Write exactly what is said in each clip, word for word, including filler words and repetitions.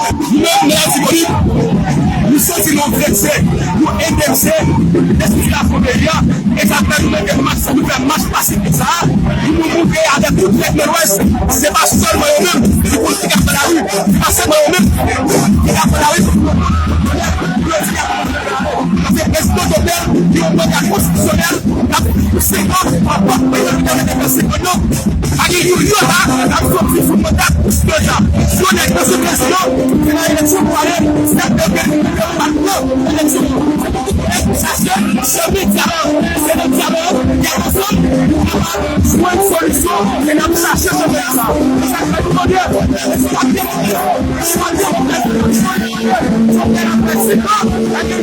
Nou menm, nan Latibonit, nou santi nou angrese, nou endekse, destriksyon peyi a, e sa fè nou mete mach, nou fè mach pasifik sa a, pou nou montre avèk tout nèg Nòdwès, se pa sèlman yo menm ki pou, ki ap pran lari, se pa sèlman yo menm ki ap pran lari, pou yo di y ap pran lari. Paske prezidan Jovenel, ki yon manda konstitisyonèl, l ap fini pou senk an, anvan prezidan Jovenel te fè senk an, non. Pa gen yon yota k ap soti sou manda konstitisyonèl la. Si yon nèg nan se prezidan, se nan eleksyon pou ale, sèt desanm, eleksyon. Se pou tout nèg chache chemen dyaman. Se nan dyaman y ap ansanm pou kapab jwenn solisyon e n ap chache chemen sa. Se sa k fè nou mande, se pa demokrasi, se pa demokrasi.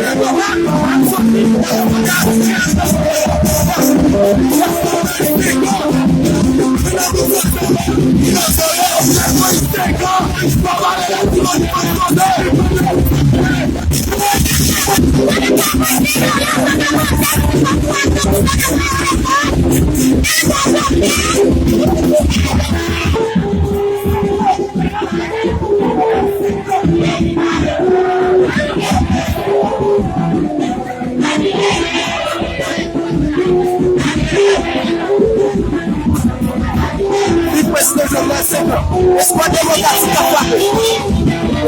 Li prezidan Jovenel senk an. Espwa demokratik ap frape.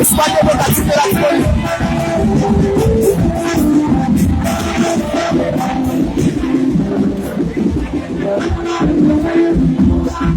Espwa demokratik de la Floride.